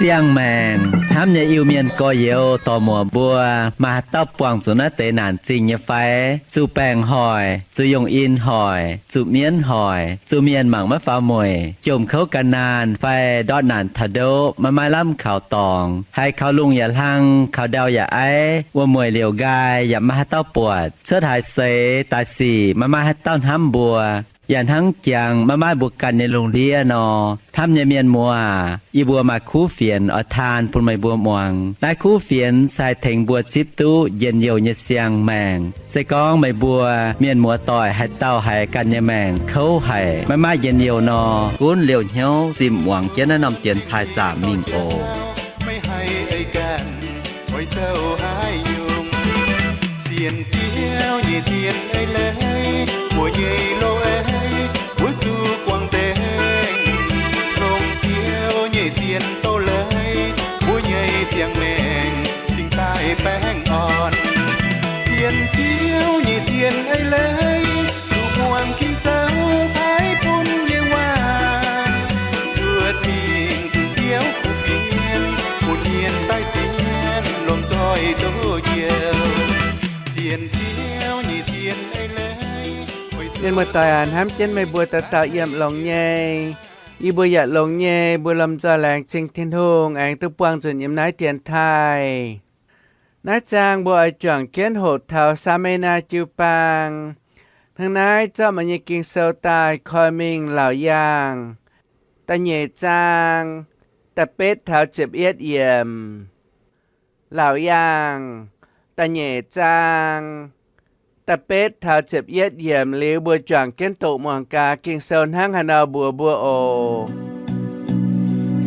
Siang-maengc hnamv nyei Iu-Mienh gorx-youz dorc-muoc mbuo, maaih haaix dauh buangh zuqc naaiv deix naanc zingh nyei fai? Zuqc baengc hoic, zuqc yungh in hoic, zuqc mienv hoic, zuqc mienh mangc maiv faaux mueic, jomc kouv gan naanh fai ndortv naanc taux ndoqv maiv maaih lamh kaux dorngx, haiz kaux lungh yaac hlang, kaux ndau yaac aiv, wuom-mueic liouc nqaai yaac maiv maaih haaix dauh buatc, cuotv haaix seix daaih sic maiv maaih haaix dauh hnamv mbuo, yaac hnangv jangx maiv maaih mbuo ganh nyei lungh ndiev nor. Hnamv nyei mienh muoz aac, yie mbuo maaih kuv fienx oix taan bun meih mbuo muangx. Naaiv kuv fienx se haih tengx mbuo zipv duqv njien-youh nyei siang-maengc. Se gorngv meih mbuo mienh muoz doic haaix dauh haiz ganh nyei maengc kouv haic, maiv maaih njien-youh nor, gunv liouh hnyouv zimh muangx jienv naaiv norm dienx taaih zaamc mingh oc. Meih haih ei ganh oix zoux haaix nyungc? Sienx Ziouv nyei zien ei leiz, mbuo nyei loz-ei mbuo zuqc guangc nzengc. Longc Ziouv nyei zien doz-leiz, mbuo nyei ziangh maengc cingx daaih baengh orn. Sienx Ziouv nyei zien ei leiz, zuqc muangx Ging-Sou paaiv bun nyei waac, zuotc mingh zuqc Ziouv kuv fienx, bun mienh daaih sienx lomh nzoih doz-youh. Sienx Ziouv nyei zien ei leiz. Mienh muoz-doic aac, hnamv jienv meih mbuo dauh dauh yiem longx nyei. Yie mbuo yaac longx nyei, mbuo lomh nzoih laengz zingh Tin-Hungh aengx duqv buangh nzunc yiem naaiv dienx taaih. Naaiv zaang mbuo oix juangc jienv hoqc taux Saa^me^naa jiu-baang. Hnangv naaiv zorqv maaih nyei Ging-Sou daaih koi mingh Laauc Yaangh da'nyeic zaang da'betv taux ziepc yietv yiemc. Laauc Yaangh da'nyeic zaang da'betv taux ziepc yietv yiemc. Liuz mbuo juangc jienv doqc muangx gaax Ging-Sou hnangv haaix nor mbuox mbuo oc.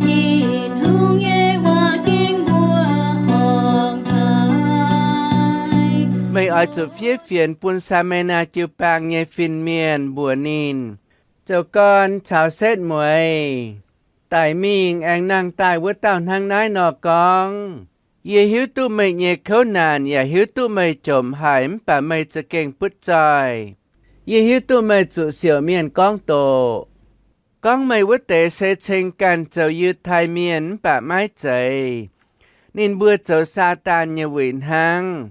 Tin-Hungh nyei waac ging mbuo horngc haic. Meih oix zuqc fiev fienx bun Saa^me^naa jiu-baang nyei fin-mienh mbuox ninh, zoux gorn caux setv mueiz, daic mingh aengx nangh daaih wuov dauh hnangv naaiv nor gorngv, Yie hiuv duqv meih nyei kouv naanc yaac hiuv duqv meih jomc haic mv baac meih za'gengh butv zoih. Yie hiuv duqv meih zuqc siouc mienh gorngv doqc, gorngv meih wuov deix se ceng ganh zoux Yiutai Mienh mv baac maiv zeiz. Ninh mbuo zoux Saadaan nyei wuic hnangv.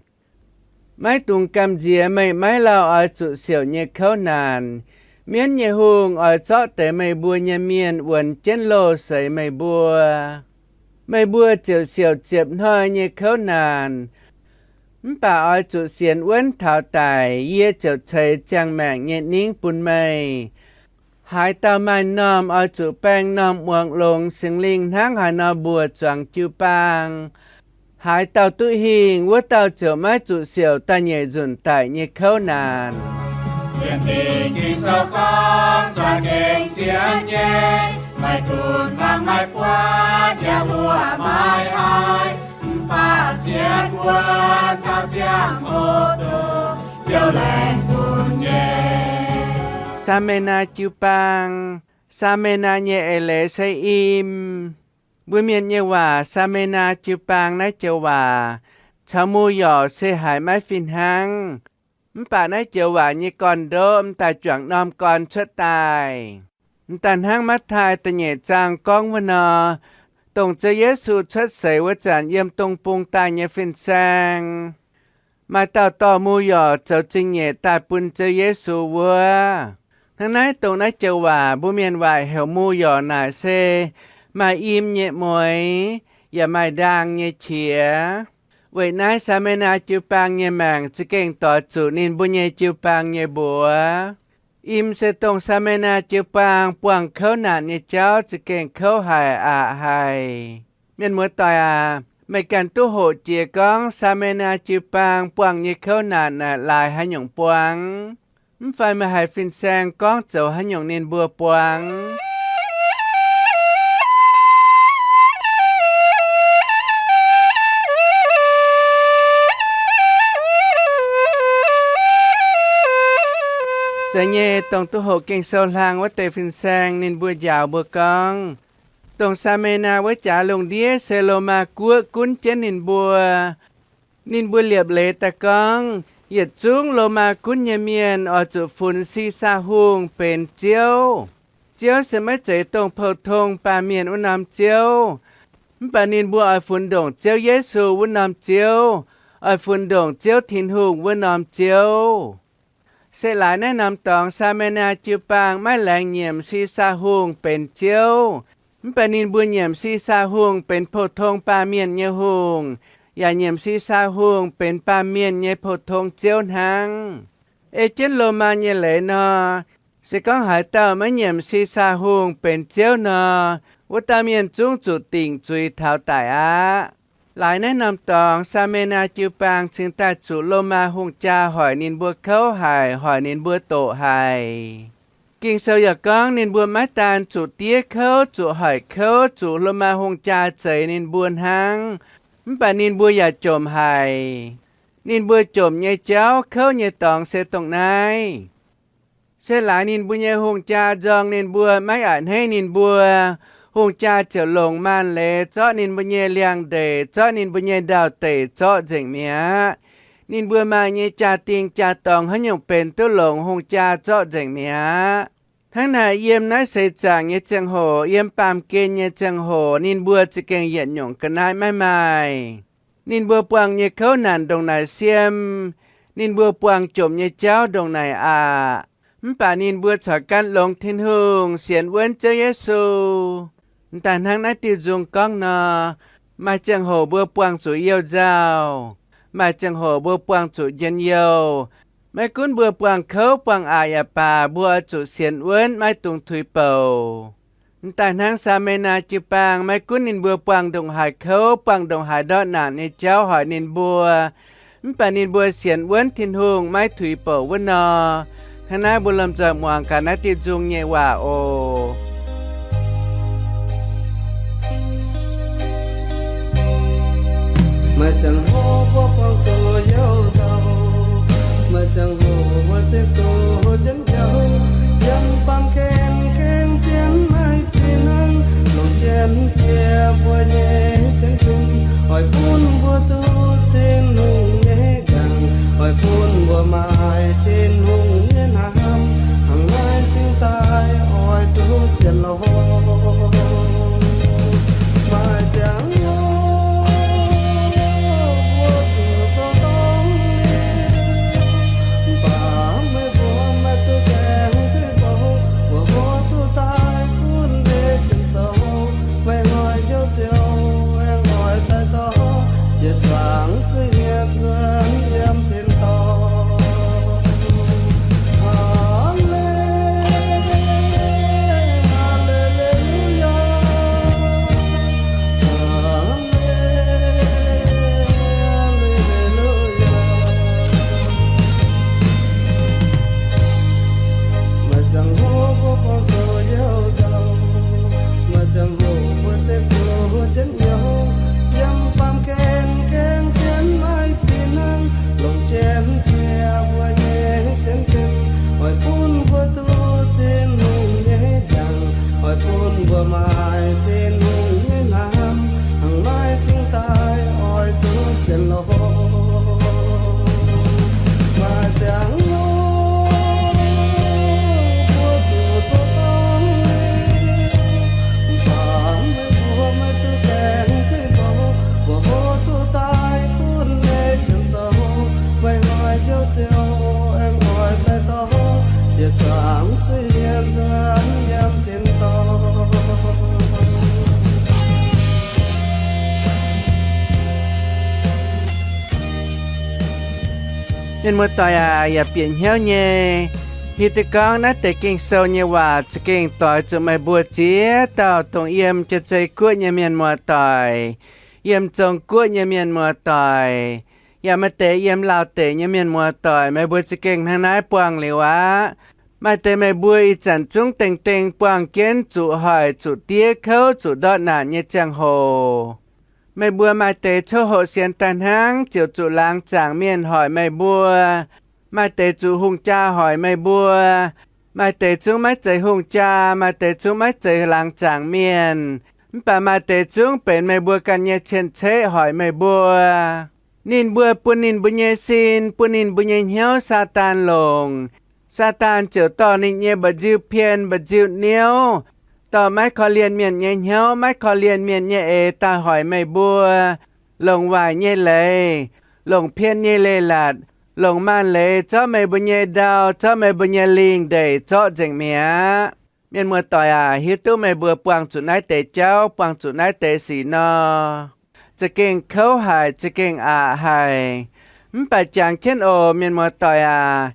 Maiv dungx gamh nziex meih maiv lauh oix zuqc siouc nyei kouv naanc. Mienv nyei hungh oix zorqv deix meih mbuo nyei mienh wuonx jienv loh seix meih mbuo. Meih mbuo ziouc siouc ziepc hnoi nyei kouv naanc. Mv baac oix zuqc sienx wuonv taux daic, yie ziouc ceix ziangh maengc nyei ningv bun meih. Haaix dauh maaih m'normh oix zuqc baeng m'normh muangx longx Singx Lingh hnangv haaix nor mbuox zuangx jiu-baang. Haaix dauh duqv hingh, wuov dauh ziouc maiv zuqc siouc da'nyeic nzunc daic nyei kouv naanc. Sienx Ging-Sou gorngv za'gengh zien nyei, maiv gunv fangx maiv buatc yaac mbuoqc maiv haiz, mv baac sienx wuonv taux ziangh hoc dongh Ziouv laengz bun nyei. Saa^me^naa jiu-baang. Saa^me^naa nyei eix leiz se im. Mbuo Mienh nyei waac Saa^me^naa jiu-baang naaiv joux waac caux mu yorc se haiz maiv fih hnangv. Mv baac naaiv joux waac nyei gorn-ndoqv m'daaih juangc norm gorn cuotv daaih. M'daaih hnangv Matv^taai da'nyeic zaang gorngv wuov nor, dongh Ziouv Yesu cuotv seix wuov zanc yiem dong bung daaih nyei fin-saeng, maaih dauh dorh mu yorc zoux zingh nyeic daaih bun Ziouv Yesu wuov. Hnangv naaiv dongh naaiv joux waac mbuo Mienh waac heuc mu yorc naaic se maaih im nyei mueix, yaac maaih ndaang nyei qiex. Weic naaiv Saa^me^naa jiu-baang nyei maengc za'gengh doix zuqc ninh mbuo nyei jiu-baang nyei mbuox. Im se dongh Saa^me^naa jiu-baang buangh kouv naanc nyei jauv za'gengh kouv haic aqc haic. Mienh muoz-doic aac, meih ganh duqv hoqc jiex gorngv Saa^me^naa jiu-baang buangh nyei kouv naanc naaic laaix haaix nyungc buang? Mv fai meih haiz fin-saeng gorngv zoux haaix nyungc ninh mbuo buang? Zeiz nyei, dongh duqv hoqc Ging-Sou hlang wuov deix fin-saeng ninh mbuo njaaux mbuo gorngv, Dongh Saa^me^naa wuov jaax lungh ndiev se Lomaa guoqv gunv jienv ninh mbuo. Ninh mbuo liepc leiz daaih gorngv, yietc zungv Lomaa gunv nyei mienh oix zuqc funx Si^saa Hungh benx Ziouv. Ziouv se maiv zeiz dongh pou-tong baamh mienh wuov norm Ziouv. Mv baac ninh mbuo oix funx ndongc Ziouv Yesu wuov norm Ziouv, oix funx ndongc Ziouv Tin-Hungh wuov norm Ziouv. Se laaix naaiv norm dorngx Saa^me^naa jiu-baang maiv laengz nyiemc Si^saa Hungh benx Ziouv. Mv baac ninh mbuo nyiemc Si^saa Hungh benx pou-tong baamh mienh nyei hungh, yaac nyiemc Si^saa Hungh benx baamh mienh nyei pou-tong ziouv hnangv. Ei jienv Lomaa nyei leiz nor, se gorngv haaix dauh maiv nyiemc Si^saa Hungh benx Ziouv nor, wuov dauh mienh zungv zuqc dingc zuiz taux daic aqv. Laaix naaiv norm dorngx Saa^me^naa jiu-baang cingx daaih zuqc Lomaa hungh jaa hoic ninh mbuo kouv haic, hoic ninh mbuo doqc haic. Ging-Sou yaac gorngv ninh mbuo maiv daan zuqc diev kouv, zuqc hoic kouv, zuqc Lomaa hungh jaa zeix ninh mbuo hnangv. Mv baac ninh mbuo yaac jomc haic. Ninh mbuo jomc nyei jauv, kouv nyei dorngx se dongh naaiv. Se laaix ninh mbuo nyei hungh jaa nzorng ninh mbuo, maiv a'hneiv ninh mbuo, hungh jaa ziouc longc maanc leiz zorqv ninh mbuo nyei liangx-ndeic, zorqv ninh mbuo nyei ndau-deic zorqv nzengc mi'aqv. Ninh mbuo maaih nyei jaa-dingh jaa-dorngx haaix nyungc benx duqv longc hungh jaa zorqv nzengc mi'aqv. Hnangv naaic, yiem naaiv seix zaangc nyei ziangh hoc, yiem baamh gen nyei ziangh hoc, ninh mbuo za'gengh yietc nyungc ga'naaiv maiv maaih. Ninh mbuo buangh nyei kouv naanc ndongc naaic siem, ninh mbuo buangh jomc nyei jauv ndongc naaic aqc. Mv baac ninh mbuo corc gan longx Tin-Hungh, sienx wuonv Ziouv Yesu. M'daaih hnangv naaiv diuh nzung gorngv nor, maaih ziangh hoc mbuo buangh zuqc youh nzauh, maaih ziangh hoc mbuo buangh zuqc njien-youh. Maiv gunv mbuo buangh kouv buangh aqc yaac baac, mbuo oix zuqc sienx wuonv, maiv dungx tuix bouc. M'daaih hnangv Saa^me^naa jiu-baang, maiv gunv ninh mbuo buangh ndongc haaix kouv, buangh ndongc haaix ndortv naanc nyei jauv hoic ninh mbuo, mv baac ninh mbuo sienx wuonv Tin-Hungh, maiv tuix bouc wuov nor. Hnangv naaiv mbuo lomh nzoih muangx gaax naaiv diuh nzung nyei waac oc. Maaih ziangh hoc mbuo buangh zuqc youh nzauh, maaih ziangh hoc mbuo zipv duqv jienv njoux, yiem baamh gen gengh zien maiv fih hnangv, longc jienv jiex mbuo nyei sienx fim, oix bun mbuo duqv Tin-Hungh nyei njang, oix bun mbuo maaih Tin-Hungh nyei hnamv, hnangv naaiv cingx daaih oix zuqc sienx lorqc. Maaih ziangh hoc mbuo duqv zoux dorngc liuz, mv baac meih mbuo maiv duqv gaengh tuix bouc, mbuo hoqc duqv daaih gunv deix jienv zoux, meih hnoi njoux ziouc aengx oix daaih dorh yietc zungv zuiz-hniev nzuonx yiem tin-dorngh. Haa^le, haa^le, haa^le^lu^yaa. Haa^le, haa^le, haa^le^lu^yaa. Maaih ziangh hoc mbuo buangh zuqc youh nzauh, maaih ziangh hoc mbuo zipv duqv jienv njoux, yiem baamh gen gengh zien maiv fih hnangv, longc jienv jiex mbuo nyei sienx fim, oix bun mbuo duqv Tin-Hungh nyei njang, oix bun mbuo maaih Tin-Hungh nyei hnamv, hnangv naaiv cingx daaih oix zuqc sienx lorqc. Maaih ziangh hoc mbuo duqv zoux dorngc liuz, mv baac meih mbuo maiv duqv gaengh tuix bouc, mbuo hoqc duqv daaih gunv deix jienv zoux, meih hnoi njoux ziouc aengx oix daaih dorh yietc zungv zuiz-hniev nzuonx yiem tin-dorngh. Mienh muoz-doic aac, yaac bieqc hnyouv nyei. Hiuv duqv gorngv naaiv deix Ging-Sou nyei waac za'gengh doix zuqc meih mbuo ziex dauh dongh yiem Jaa-Zei Guoqv nyei mienh muoz-doic, yiem Zong Guoqv nyei mienh muoz-doic, yaac maaih deix yiem Laauh Deic nyei mienh muoz-doic, meih mbuo za'gengh hnangv naaiv buangh liuz aqv. Maaih deix meih mbuo ih zanc zungv dengh dengh buangh jienv zuqc hoic, zuqc diev kouv, zuqc ndortv naanc nyei ziangh hoc. Meih mbuo maaih deix coqv hoqc sienx daaih hnangv ziouc zuqc laangz zaangc mienh hoic meih mbuo. Maaih deix zuqc hungh jaa hoic meih mbuo. Maaih deix zungv maiv zeiz hungh jaa, maaih deix zungv maiv zeiz laangz zaangc mienh. Mv baac maaih deix zungv benx meih mbuo ganh nyei cien-ceqv hoic meih mbuo. Ninh mbuo bun ninh mbuo nyei sin, bun ninh mbuo nyei hnyouv Saadaan longc. Saadaan ziouc dorh ninh nyei mba'nziu pien, mba'nziu niouv, dorh maiv korv-lienh mienh nyei hnyouv, maiv korv-lienh mienh nyei eix daaih hoic meih mbuo, longc waaic nyei leiz, longc pien nyei leiz-latc, longc maanc leiz zorqv meih mbuo nyei ndau, zorqv meih mbuo nyei lingh ndeic zorqv nzengc mi'aqv. Mienh muoz-doic aac, hiuv duqv meih mbuo buangh zuqc naaiv deix jauv, buangh zuqc naaiv deix sic nor, za'gengh kouv haic, za'gengh aqc haic. Mv baac jangx jienv oc, mienh muoz-doic aac,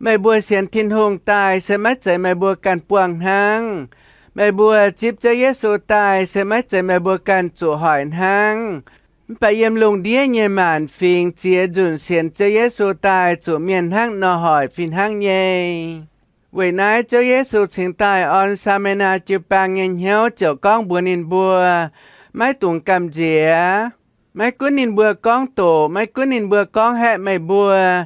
meih mbuo sienx Tin-Hungh daaih se maiv zeiz meih mbuo ganh buangh hnangv. Meih mbuo zipv Ziouv Yesu daaih se maiv zeiz meih mbuo ganh zuqc hoic hnangv. Mv baac yiem lungh ndiev nyei maanc fingx ziex nzunc sienx Ziouv Yesu daaih zuqc mienh hnangv nor hoic fih hnangv nyei. Weic naaiv Ziouv Yesu cingx daaih orn Saa^me^naa jiu-baang nyei hnyouv ziouc gorngv mbuox ninh mbuo, maiv dungx gamh nziex. Maiv gunv ninh mbuo gorngv doqc, maiv gunv ninh mbuo gorngv haeqv meih mbuo,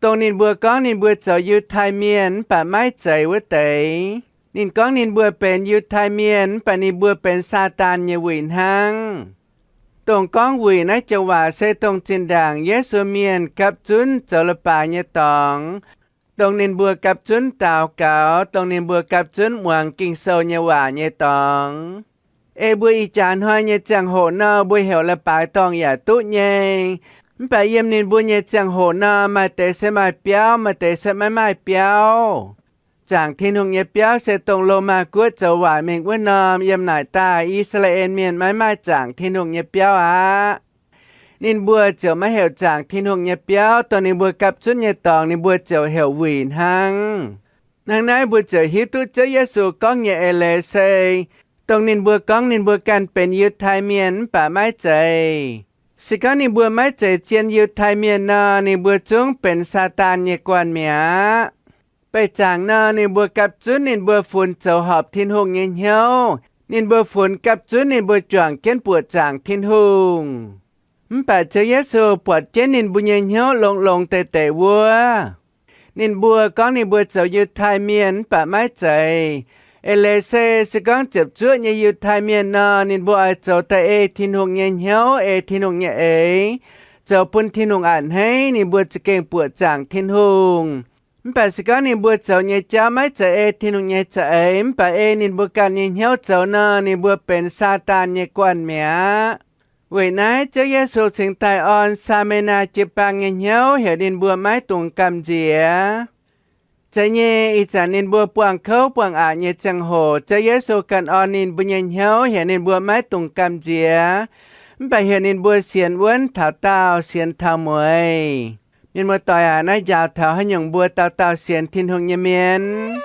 dongh ninh mbuo gorngv ninh mbuo zoux Yiutai Mienh mv baac maiv zeiz wuov deix. Ninh gorngv ninh mbuo benx Yiutai Mienh mv baac ninh mbuo benx Saadaan nyei wuic hnangv. Dongh gorngv wuic naaiv joux waac se dongh zinh ndaangc Yesu Mienh gapv zunv zoux leiz-baaix nyei dorngx, dongh ninh mbuo gapv zunv daux gaux, dongh ninh mbuo gapv zunv muangx Ging-Sou nyei waac nyei dorngx. Ei mbuo ih jaax hnoi nyei ziangh hoc nor, mbuo heuc leiz-baaix dorngh yaac duqv nyei. Mv baac yiem ninh mbuo nyei ziangh hoc nor, maaih deix se maaih biauv, maaih deix se maiv maaih biauv. Zaangc Tin-Hungh nyei biauv se dongh Lomaa Guoqv zoux waaic mingh wuov norm yiem naaic daaih I^saa^laa^en Mienh maiv maaih zaangc Tin-Hungh nyei biauv aqv. Ninh mbuo ziouc maiv heuc zaangc Tin-Hungh nyei biauv, dongh ninh mbuo gapv zunv nyei dorngx ninh mbuo ziouc heuc wuic hnangv. Hnangv naaiv mbuo ziouc hiuv duqv Ziouv Yesu gorngv nyei eix leiz se, dongh ninh mbuo gorngv ninh mbuo ganh benx Yiutai Mienh mv baac maiv zeiz. Se gorngv ninh mbuo maiv zeiz zien Yiutai Mienh nor, ninh mbuo zungv benx Saadaan nyei guanh mi'aqv. Beih zaangc nor, ninh mbuo gapv zunv ninh mbuo funx zoux horpc Tin-Hungh nyei hnyouv. Ninh mbuo funx gapv zunv ninh mbuo juangc jienv buoqc zaangc Tin-Hungh. Mv baac Ziouv Yesu buatc jienv ninh mbuo nyei hnyouv longx-longx deix deix wuov. Ninh mbuo gorngv ninh mbuo zoux Yiutai Mienh mv baac maiv zeiz. Eix leiz se, se gorngv ziepc zuoqv nyei Yiutai Mienh nor, ninh mbuo oix zoux daaih ei Tin-Hungh nyei hnyouv, ei Tin-Hungh nyei eix, zoux bun Tin-Hungh a'hneiv, ninh mbuo za'gengh buoqc zaangc Tin-Hungh. Mv baac se gorngv ninh mbuo zoux nyei jauv maiv zeiz ei Tin-Hungh nyei za'eix, mv baac ei ninh mbuo ganh nyei hnyouv zoux nor, ninh mbuo benx Saadaan nyei guanh mi'aqv. Weic naaiv Ziouv Yesu cingx daaih orn Saa^me^naa jiu-baang nyei hnyouv, heuc ninh mbuo maiv dungx gamh nziex. Zeiz nyei, ih zanc ninh mbuo buangh kouv buangh aqc nyei ziangh hoc, Ziouv Yesu ganh orn ninh mbuo nyei hnyouv, heuc ninh mbuo maiv dungx gamh nziex, mv baac heuc ninh mbuo sienx wuonv taux daauh, sienx taux mueiz. Mienh muoz-doic aac, naaiv njaaux taux haaix nyungc mbuo dauh dauh sienx Tin-Hungh nyei mienh?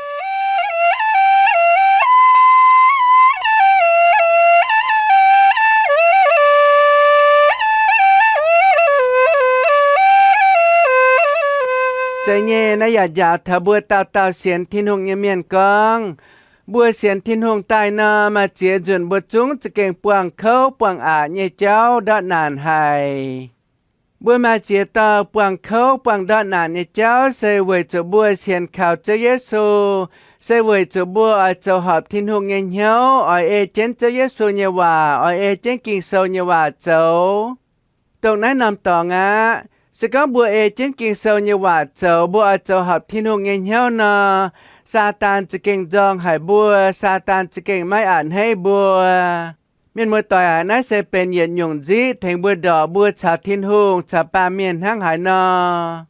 Zeiz nyei, naaiv yaac njaaux taux mbuo dauh dauh sienx Tin-Hungh nyei mienh gorngv, mbuo sienx Tin-Hungh daaih nor, maaih ziex nzunc mbuo zungv za'gengh buangh kouv buangh aqc nyei jauv ndortv naanc haic. Mbuo maaih ziex dauh buangh kouv buangh ndortv naanc nyei jauv se weic zuqc mbuo sienx kaux Ziouv Yesu, se weic zuqc mbuo oix zoux horpc Tin-Hungh nyei hnyouv, oix ei jienv Ziouv Yesu nyei waac, oix ei jienv Ging-Sou nyei waac zoux. Dongh naaiv norm dorngx aqv, se gorngv mbuo ei jienv Ging-Sou nyei waac zoux, mbuo oix zoux horpc Tin-Hungh nyei hnyouv nor, Saadaan za'gengh nzorng haic mbuo, Saadaan za'gengh maiv a'hneiv mbuo. Mienh muoz-doic aac, naaiv se benx yietc nyungc nziqv tengx mbuo ndorqc mbuo caux Tin-Hungh caux baamh mienh hnangv haaix nor.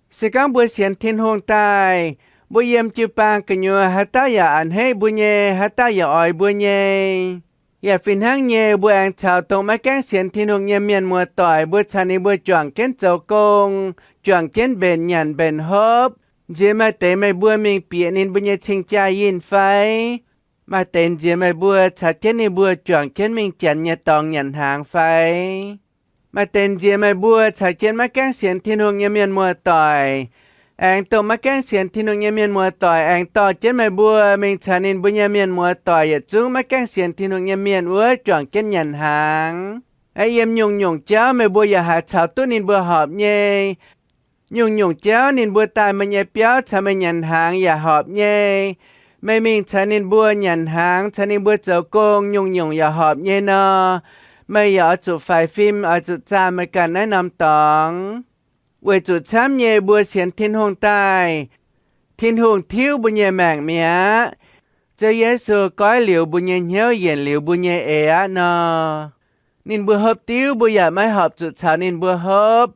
Se gorngv mbuo sienx Tin-Hungh daaih, mbuo yiem jiu-baang gu'nyuoz haaix dauh yaac a'hneiv mbuo nyei, haaix dauh yaac oix mbuo nyei. Yaac fih hnangv nyei, mbuo aengx caux dongh maiv gaengh sienx Tin-Hungh nyei mienh muoz-doic, mbuo caux ninh mbuo juangc jienv zoux gong, juangc jienv mbenc nyanc mbenc hopv. Nziex maaih deix meih mbuo mingh bieqc ninh mbuo nyei cing-jaa yinh fai? Maaih deix nziex meih mbuo caux jienv ninh mbuo juangc jienv mingh janx nyei dorngx nyanc hnaangx fai? Maaih deix nziex meih mbuo caux jienv maiv gaengh sienx Tin-Hungh nyei mienh muoz-doic, aengx dongh maiv gaengh sienx Tin-Hungh nyei mienh muoz-doic aengx dorh jienv meih mbuo mingh caux ninh mbuo nyei mienh muoz-doic yietc zungv maiv gaengh sienx Tin-Hungh nyei mienh wuov juangc jienv nyanc hnaangx. Aeqv, yiem nyungc-nyungc jauv meih mbuo yaac haih caux duqv ninh mbuo horpc nyei. Nyungc-nyungc jauv ninh mbuo daaih meih nyei biauv caux meih nyanc hnaangx yaac horpc nyei. Meih mingh caux ninh mbuo nyanc hnaangx, caux ninh mbuo zoux gong, nyungc-nyungc yaac horpc nyei nor, meih yaac oix zuqc faix fim, oix zuqc zaah meih ganh naaiv norm dorngx, weic zuqc camv nyei mbuo sienx Tin-Hungh daaih, Tin-Hungh tiuv mbuo nyei maengc mi'aqv. Ziouv Yesu goiv liuz mbuo nyei hnyouv, yienc liuz mbuo nyei eix aqv nor, ninh mbuo hopv diuv mbuo yaac maiv horpc zuqc caux ninh mbuo hopv.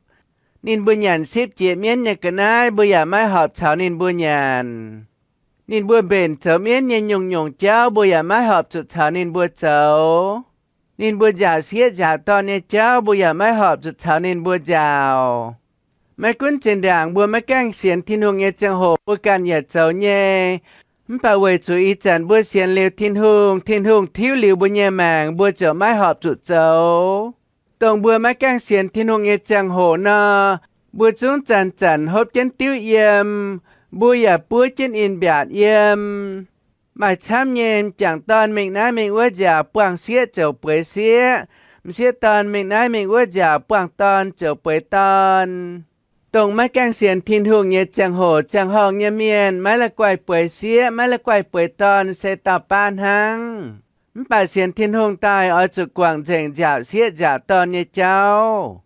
Ninh mbuo nyanc sipv jiex mienv nyei ga'naaiv mbuo yaac maiv horpc caux ninh mbuo nyanc. Ninh mbuo mbenc zoux mienv nyei nyungc-nyungc jauv mbuo yaac maiv horpc zuqc caux ninh mbuo zoux. Ninh mbuo nziaauc sieqv nziaauc dorn nyei jauv mbuo yaac maiv horpc zuqc caux ninh mbuo nziaauc. Maiv gunv zinh ndaangc mbuo maiv gaengh sienx Tin-Hungh nyei ziangh hoc mbuo ganh yaac zoux nyei. Mv baac weic zuqc ih zanc mbuo sienx liuz Tin-Hungh, Tin-Hungh tiuv liuz mbuo nyei maengc, mbuo ziouc maiv horpc zuqc zoux. Dongh mbuo maiv gaengh sienx Tin-Hungh nyei ziangh hoc nor, mbuo zungv zanc-zanc hopv jienv diuv yiem, mbuo yaac buov jienv in-mbiaatc yiem. Maaih camv nyei m'jangc dorn mingh naaiv mingh wuov nziaauc, buangh sieqv ziouc bueix sieqv. M'sieqv dorn mingh naaiv mingh wuov nziaauc, buangh dorn ziouc bueix dorn. Dongh maiv gaengh sienx Tin-Hungh nyei ziangh hoc, ziangh horngh nyei mienh maiv la'guaih bueix sieqv, maiv la'guaih bueix dorn se dauh baav hnangv. Mv baac sienx Tin-Hungh daaih oix zuqc guangc nzengc nziaauc sieqv nziaauc dorn nyei jauv.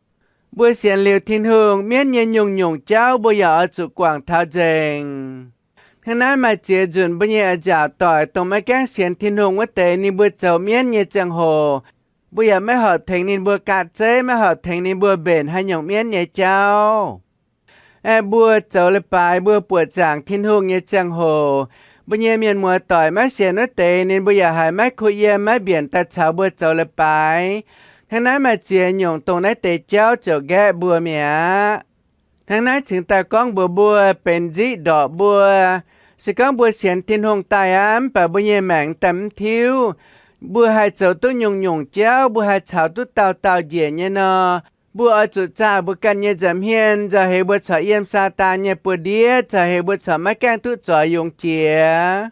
Mbuo sienx liuz Tin-Hungh, mienv nyei nyungc-nyungc jauv mbuo yaac oix zuqc guangc taux nzengc. Hnangv naaiv maaih ziex nzunc mbuo nyei a'nziaauc doic, dongh maiv gaengh sienx Tin-Hungh wuov deix, ninh mbuo zoux mienv nyei ziangh hoc, mbuo yaac maiv horpc tengx ninh mbuo gaatv zeiv, maiv horpc tengx ninh mbuo mbenc haaix nyungc mienv nyei jauv. Aeqv, mbuo zoux leiz-baaix, mbuo buoqc zaangc Tin-Hungh nyei ziangh hoc, mbuo nyei mienh muoz doic maiv sienx wuov deix, ninh mbuo yaac haiz maiv kuh yiem, maiv mbienc daaih caux mbuo zoux leiz-baaix. Hnangv naaiv maaih ziex nyungc dongh naaiv deix jauv ziouc nqaeqv mbuo mi'aqv. Hnangv naaiv cingx daaih gorngv mbuox mbuo, benx nziqv ndorpc mbuo. Se gorngv mbuo sienx Tin-Hungh daaih aqv, mv baac mbuo nyei maengc daaih mv tiuv, mbuo haih zoux duqv nyungc-nyungc jauv, mbuo haih caux duqv dauh dauh njiec nyei nor, mbuo oix zuqc zaah mbuo ganh nyei nza'hmien, nzauh heix mbuo corc yiem Saadaan nyei buoz-ndiev, nzauh heix mbuo corc maiv gaengh duqv zoix yungz jiex.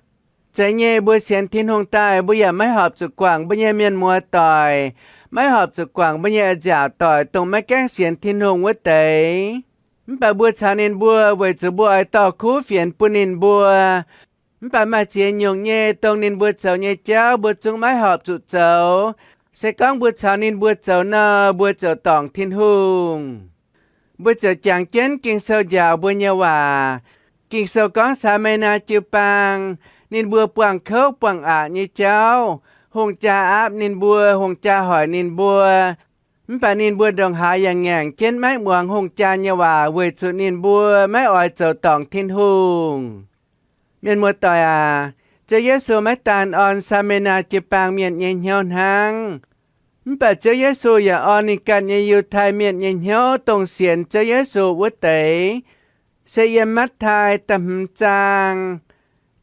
Zeiz nyei, mbuo sienx Tin-Hungh daaih, mbuo yaac maiv horpc zuqc guangc mbuo nyei mienh muoz doic, maiv horpc zuqc guangc mbuo nyei a'nziaauc doic, dongh maiv gaengh sienx Tin-Hungh wuov deix. Mv baac mbuo caux ninh mbuo weic zuqc mbuo oix dorh kuv fienx bun ninh mbuo. Mv baac maaih ziex nyungc nyei, dongh ninh mbuo zoux nyei jauv mbuo zungv maiv horpc zuqc zoux. Se gorngv mbuo caux ninh mbuo zoux nor, mbuo ziouc dorngc Tin-Hungh. Mbuo ziouc jangx jienv Ging-Sou njaaux mbuo nyei waac. Ging-Sou gorngv Saamai^naa Jiu-Baang, ninh mbuo buangh kouv buangh aqc nyei jauv, hungh jaa aapv ninh mbuo, hungh jaa hoic ninh mbuo. Mv baac ninh mbuo ndongc haaix yaac ngaengc jienv maiv muangx hungh jaa nyei waac weic zuqc ninh mbuo maiv oix zoux dorngc Tin-Hungh. Mienh muoz doic aac, Ziouv Yesu maiv daan orn Saamai^naa Jiu-Baang mienh nyei hnyouv hnangv. Mv baac Ziouv Yesu yaac orn ninh ganh nyei Yiutai Mienh nyei hnyouv, dongh sienx Ziouv Yesu wuov deix. Se yiem Matv^tai da'hmz zaang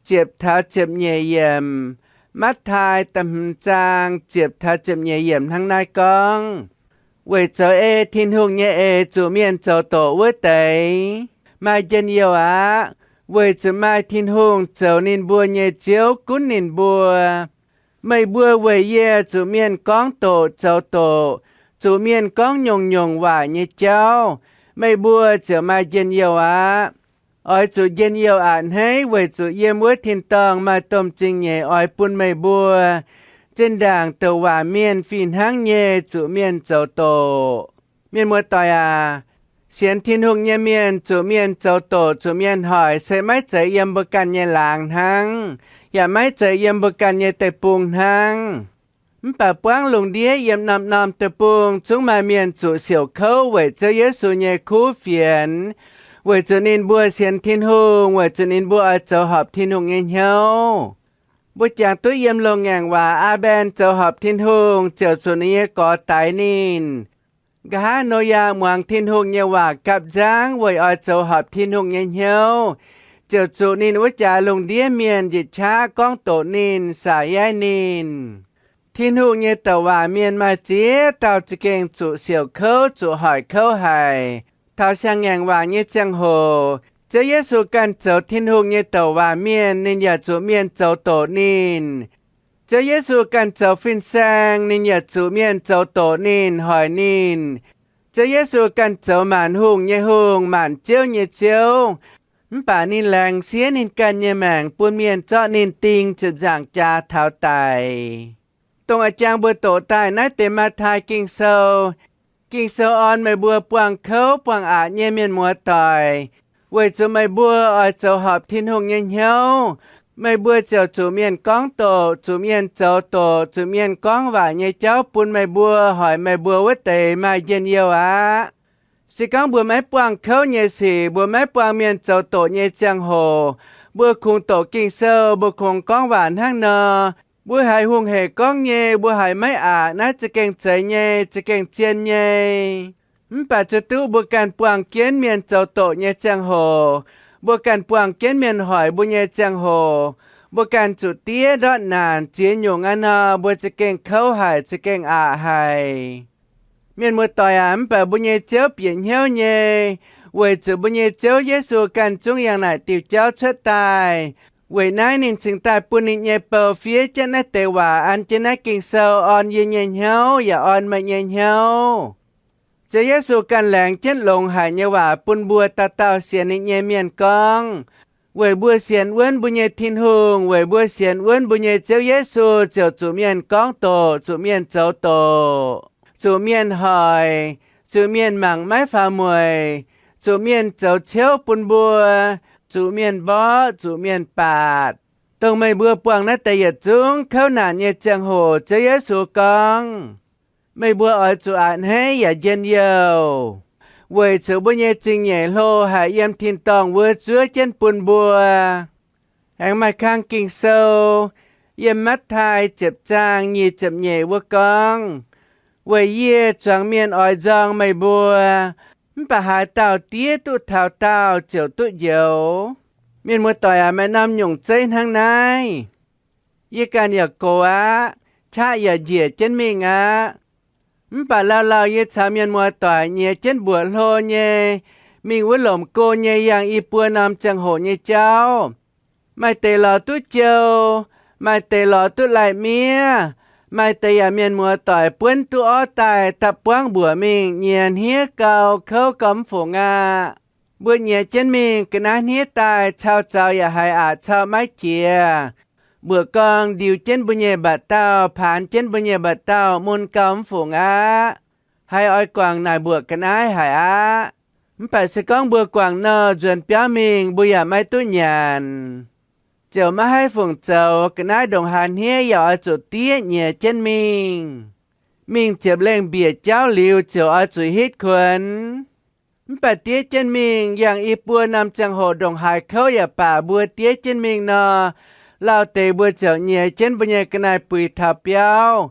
ziepc taux ziepc nyeic yiemc. Matv^tai da'hmz zaang ziepc taux ziepc nyeic yiemc hnangv naaiv gorngv, weic zoux ei Tin-Hungh nyei eix zuqc mienh zoux doqc wuov deix maaih njien-youh aqv, weic zuqc maaih Tin-Hungh zoux ninh mbuo nyei Ziouv gunv ninh mbuo. Meih mbuo weic yie zuqc mienh gorngv doqc zoux doqc, zuqc mienh gorngv nyungc-nyungc waaic nyei jauv, meih mbuo ziouc maaih njien-youh aqv. Oix zuqc njien-youh a'hneiv weic zuqc yiem wuov tin-dorngh maaih domh zingh nyeic oix bun meih mbuo. Zinh ndaangc douc waac mienh fih hnangv nyei zuqc mienh zoux doqc. Mienh muoz doic aac, sienx Tin-Hungh nyei mienh zuqc mienh zoux doqc, zuqc mienh hoic se maiv zeiz yiem mbuo ganh nyei laangz hnangv, yaac maiv zeiz yiem mbuo ganh nyei deic-bung hnangv. Mv baac buangv lungh ndiev yiem norm-norm deic-bung zungv maaih mienh zuqc siouc kouv weic Ziouv Yesu nyei kuv fienx, weic zuqc ninh mbuo sienx Tin-Hungh, weic zuqc ninh mbuo oix zoux horpc Tin-Hungh nyei hnyouv. Mbuo jangx duqv yiem loz-ngaengc waac, Aa^mben zoux horpc Tin-Hungh ziouc zuqc ninh nyei gorx daix ninh. Nqa'haav Noyaa muangx Tin-Hungh nyei waac gapv nzangv weic oix zoux horpc Tin-Hungh nyei hnyouv, ziouc zuqc ninh wuov jaax lungh ndiev mienh njiec qaqv gorngv doqc ninh, saax yaiv ninh. Tin-Hungh nyei douc waac mienh maaih ziex dauh za'gengh zuqc siouc kouv, zuqc hoic kouv haic. Taux siang-ngaengc waac nyei ziangh hoc, Ziouv Yesu ganh zoux Tin-Hungh nyei douc waac mienh, ninh yaac zuqc mienh zoux doqc ninh. Ziouv Yesu ganh zoux fin-saeng, ninh yaac zuqc mienh zoux doqc ninh, hoic ninh. Ziouv Yesu ganh zoux maanc hungh nyei Hungh, maanc ziouv nyei Ziouv, Mv baac ninh laengz siev ninh ganh nyei maengc bun mienh zorqv ninh ding ziepc nzaangc jaax taux daic. Dongh a'jang mbuo doqc daaih naaiv deix Matv^taai Ging-Sou. Ging-Sou orn meih mbuo buangh kouv buangh aqc nyei mienh muoz doic, weic zuqc meih mbuo oix zoux horpc Tin-Hungh nyei hnyouv, meih mbuo ziouc zuqc mienh gorngv doqc, zuqc mienh zoux doqc, zuqc mienh gorngv waaic nyei jauv bun meih mbuo, hoic meih mbuo wuov deix maaih njien-youh aqv. Se gorngv mbuo maiv buangh kouv nyei sic, mbuo maiv buangh mienh zoux doqc nyei ziangh hoc, mbuo kungx doqc Ging-Sou, mbuo kungx gorngv waac hnangv nor, mbuo haiz hungh hec gorngv nyei, mbuo haiz maiv aqc, naaiv za'gengh zeiz nyei, za'gengh zien nyei. Mv baac zuqc duqv mbuo ganh buangh jienv mienh zoux doqc nyei ziangh hoc, mbuo ganh buangh jienv mienh hoic mbuo nyei ziangh hoc, mbuo ganh zuqc diev ndortv naanc ziex nyungc aqv nor, mbuo za'gengh kouv haic, za'gengh aqc haic. Mienh muoz-doic aac, mv baac mbuo nyei Ziouv bieqc hnyouv nyei, weic zuqc mbuo nyei Ziouv Yesu ganh zungv yangh naaic diuh jauv cuotv daaih. Weic naaiv ninh cingx daaih bun ninh nyei bou fiev jienv naaiv deix waac an jienv naaiv Ging-Sou orn yie nyei hnyouv yaac orn meih nyei hnyouv. Ziouv Yesu ganh laengz jienv longx haic nyei waac bun mbuo dauh dauh sienx ninh nyei mienh gorngv, weic mbuo sienx wuonv mbuo nyei Tin-Hungh, weic mbuo sienx wuonv mbuo nyei Ziouv Yesu ziouc zuqc mienh gorngv doqc, zuqc mienh zoux doqc, zuqc mienh hoic, zuqc mienh mangc maiv faaux mueic, zuqc mienh zoux ciouv bun mbuo, zuqc mienh mborqv, zuqc mienh baatc. Dongh meih mbuo buangh naaiv deix yietc zungv kouv naanc nyei ziangh hoc, Ziouv Yesu gorngv, meih mbuo oix zuqc a'hneiv yaac njien-youh, weic zuqc mbuo nyei zingh nyeic hlo haih yiem tin-dorngh wuov zuov jienv bun mbuo. Aengx maaih kang Ging-Sou yiem Matv^taai ziepc zaang nyic ziepc nyeic wuov gorngv, weic yie zuangx mienh oix nzorng meih mbuo, mv baac haaix dauh diev duqv taux daauh ziouc duqv njoux. Mienh muoz-doic aac, maaih norm nyungc zeiv hnangv naaiv. Yie ganh yaac gox aqv, qaqv yaac njiec jienv mingh aqv. Mv baac lauh lauh yie caux mienh muoz-doic nyiex jienv mbuoqc hlo nyei, mingh wuov lomc go nyei yangh i buo norm ziangh hoc nyei jauv. Maaih deix lorz duqv jou, maaih deix lorz duqv lai-miev, maaih deix yaac mienh muoz-doic buonv duqv orv daaih da'buangv mbuoqc mingh nyiex hniev gau, kouv gau mv fungc aqv. Mbuo nyiex jienv mingh ga'naaiv hniev daaih cau zaux yaac haiz aqc cau maiv jiex. Mbuoqc gorngv ndiux jienv mbuo nyei mba'dauh, paanx jienv mbuo nyei mba'dauh mun gau mv fungc aqv. Haiz oix guangc naaic mbuoqc ga'naaiv haic aqv. Mv baac se gorngv mbuo guangc nor nzuonx biauv mingh mbuo yaac maiv duqv nyanc. Ziouc maiv haih fungc zoux, ga'naaiv ndongc haaix hniev yaac oix zuqc diev nyiex jienv mingh. Mingh ziepc lengh mbiec jauv liuz ziouc oix zuqc hitv kuonx. Mv baac diev jienv mingh yangh i buo norm ziangh hoc ndongc haaix kouv yaac baac mbuo diev jienv mingh nor, lauh deix mbuo ziouc nyiex jienv mbuo nyei ga'naaiv-buix taux biauv.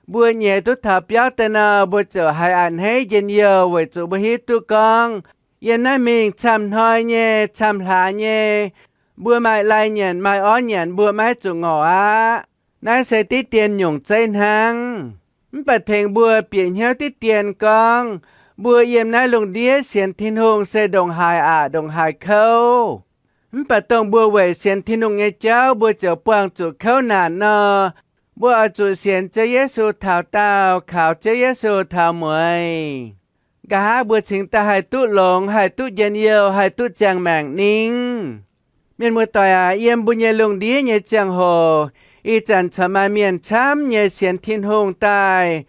Mbuo nyiex duqv taux biauv daaih nor, mbuo ziouc haiz a'hneiv njien-youh weic zuqc mbuo hiuv duqv gorngv, yiem naaiv mingh camv hnoi nyei, camv hlaax nyei, mbuo maaih lai nyanc maaih orv nyanc, mbuo maiv zuqc ngorc aqv. Naaiv se diqv dien nyungc zeiv hnangv. Mv baac tengx mbuo bieqc hnyouv diqv dien gorngv, mbuo yiem naaiv lungh ndiev sienx Tin-Hungh se ndongc haaix aqc ndongc haaix kouv. Mv baac dongh mbuo weic sienx Tin-Hungh nyei jauv mbuo ziouc buangh zuqc kouv naanc nor, mbuo oix zuqc sienx Ziouv Yesu taux daauh, kaux Ziouv Yesu taux mueiz. Nqa'haav mbuo cingx daaih haih duqv longx, haih duqv njien-youh, haih duqv ziangh maengc ningv. Mienh muoz-doic aac, yiem mbuo nyei lungh ndiev nyei ziangh hoc, ih zanc corc maaih mienh camv nyei sienx Tin-Hungh daaih,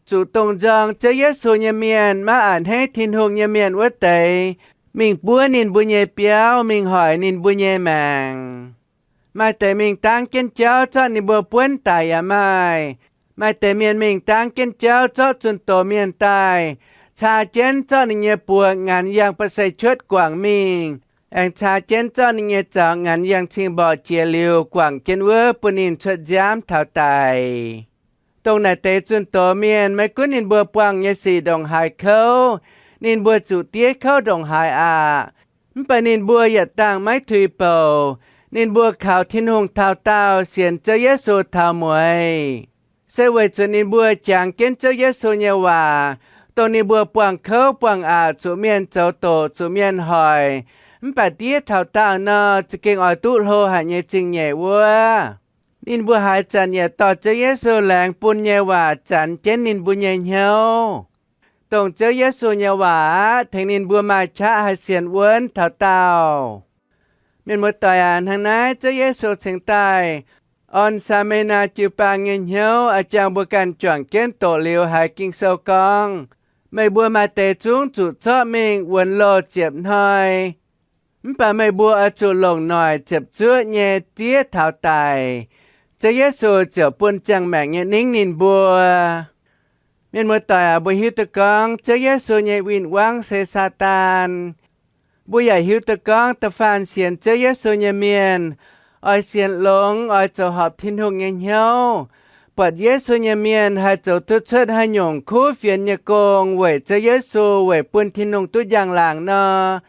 zuqc dongh nzorng Ziouv Yesu nyei mienh, maiv a'hneiv Tin-Hungh nyei mienh wuov deix, mingh buov ninh mbuo nyei biauv, mingh hoic ninh mbuo nyei maengc. Maaih deix mingh dangv jienv jauv zorqv ninh mbuo buonv daic yaac maaih. Maaih deix mienh mingh dangv jienv jauv zorqv zunh doz mienh daaih, caa jienv zorqv ninh nyei buoz nganx yangh ba'seix cuotv guangc mingh, aengx caa jienv zorqv ninh nyei zaux nganx yangh cing-mborqc jiex liuz guangc jienv wuov bun ninh cuotv nziaamv taux daic. Dongh naaic deix zunh doz mienh, maiv gunv ninh mbuo buangh nyei sic ndongc haaix kouv, ninh mbuo zuqc diev kouv ndongc haaix aqc, mv baac ninh mbuo yietc dangh maiv tuix bouc. Ninh mbuo kaux Tin-Hungh taux daauh, sienx Ziouv Yesu taux mueiz, se weic zuqc ninh mbuo jangx jienv Ziouv Yesu nyei waac, dongh ninh mbuo buangh kouv buangh aqc, zuqc mienh zoux doqc, zuqc mienh hoic, mv baac diev taux daauh nor, za'gengh oix duqv hlo haic nyei zingh nyeic wuov. Ninh mbuo haaix zanc yaac dorh Ziouv Yesu laengz bun nyei waac zanx jienv ninh mbuo nyei hnyouv. Dongh Ziouv Yesu nyei waac aqv tengx ninh mbuo maaih qaqv haih sienx wuonv taux daauh. Mienh muoz-doic aac, hnangv naaiv Ziouv Yesu cingx daaih orn Saa^me^naa jiu-baang nyei hnyouv, oix jangx mbuo ganh juangc jienv doqc liuz haiz Ging-Sou gorngv, meih mbuo maaih deix zungv zuqc zorqv mingh wuonx loh ziepc hnoi, mv baac meih mbuo oix zuqc longc noic ziepc zuoqv nyei diev taux daic. Ziouv Yesu ziouc bun ziangh maengc nyei ningv ninh mbuo. Mienh muoz-doic aac, mbuo hiuv duqv gorngv Ziouv Yesu nyei win-wangv se Saadaan. Mbuo yaac hiuv duqv gorngv da'faanh sienx Ziouv Yesu nyei mienh oix sienx longx, oix zoux horpc Tin-Hungh nyei hnyouv. Buatc Yesu nyei mienh haih zoux duqv cuotv haaix nyungc kuv fienx nyei gong weic Ziouv Yesu, weic bun Tin-Hungh duqv njang-laangc nor,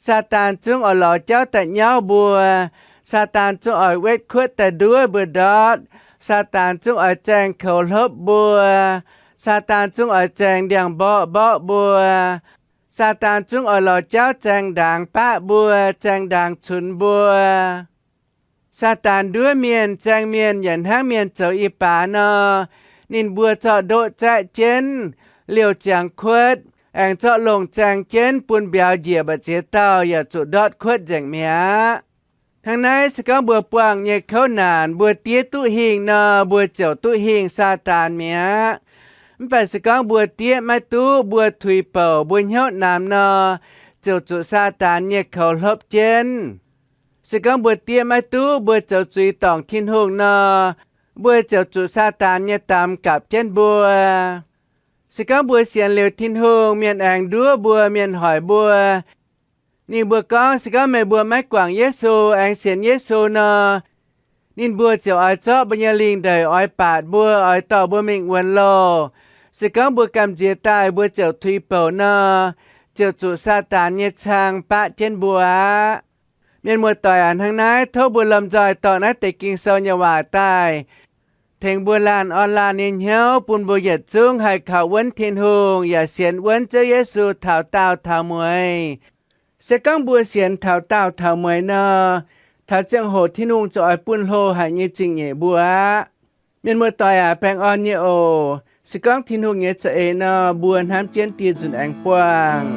Saadaan zungv oix lorz jauv daaih nyauv mbuo. Saadaan zungv oix wetv kuotv daaih nduov mbuo ndortv. Saadaan zungv oix zaeng koux hlopv mbuo. Saadaan zungv oix zaeng ndiangx-mborqv mborqv mbuo. Saadaan zungv oix lorz jauv zaeng ndaangc baqv mbuo, zaeng ndaangc cunx mbuo. Saadaan nduov mienh, zaeng mienh yaac hnangv mienh zoux i baax nor, ninh mbuo zorqv ndoqv zaeqv jienv, liouh ziangx kuotv, aengx zorqv longh zaeng jienv bun mbiauz njiec mba'ziex dauh yaac zuqc ndortv kuotv nzengc mi'aqv. Hnangv naaiv se gorngv mbuo buangh nyei kouv naanc mbuo diev duqv hingh nor, mbuo ziouc duqv hingh Saadaan mi'aqv. Mv baac se gorngv mbuo diev maiv duqv, mbuo tuix bouc, mbuo hnyouv namx nor, ziouc zuqc Saadaan nyei koux hlopv jienv. Se gorngv mbuo diev maiv duqv, mbuo zoux zuiz dorngc Tin-Hungh nor, mbuo ziouc zuqc Saadaan nyei damx gapc jienv mbuo. Se gorngv mbuo sienx liuz Tin-Hungh, mienh aengx nduov mbuo, mienh hoic mbuo, ninh mbuo gorngv, se gorngv meih mbuo maiv guangc Yesu aengx sienx Yesu nor, ninh mbuo ziouc oix zorqv mbuo nyei lingh ndeic oix baatc mbuo, oix dorh mbuo mingh wuonx loh. Se gorngv mbuo gamh nziex daaih mbuo ziouc tuix bouc nor, ziouc zuqc Saadaan nyei cang baqv jienv mbuo aqv. Mienh muoz-doic aac, hnangv naaiv tov mbuo lomh nzoih dorh naaiv deix Ging-Sou nyei waac daaih tengx mbuo laanh orn laanh nyei hnyouv, bun mbuo yietc zungv haih kaux wuonv Tin-Hungh yaac sienx wuonv Ziouv Yesu taux daauh taux mueiz. Se gorngv mbuo sienx taux daauh taux mueiz nor, taux ziangh hoc Tin-Hungh ziouc oix bun hlo haic nyei zingh nyeic mbuo aqv. Mienh muoz-doic aac, baengh orn nyei oc. Se gorngv Tin-Hungh nyei za'eix nor, mbuo hnamv jienv dieh nzunc aengx buangh.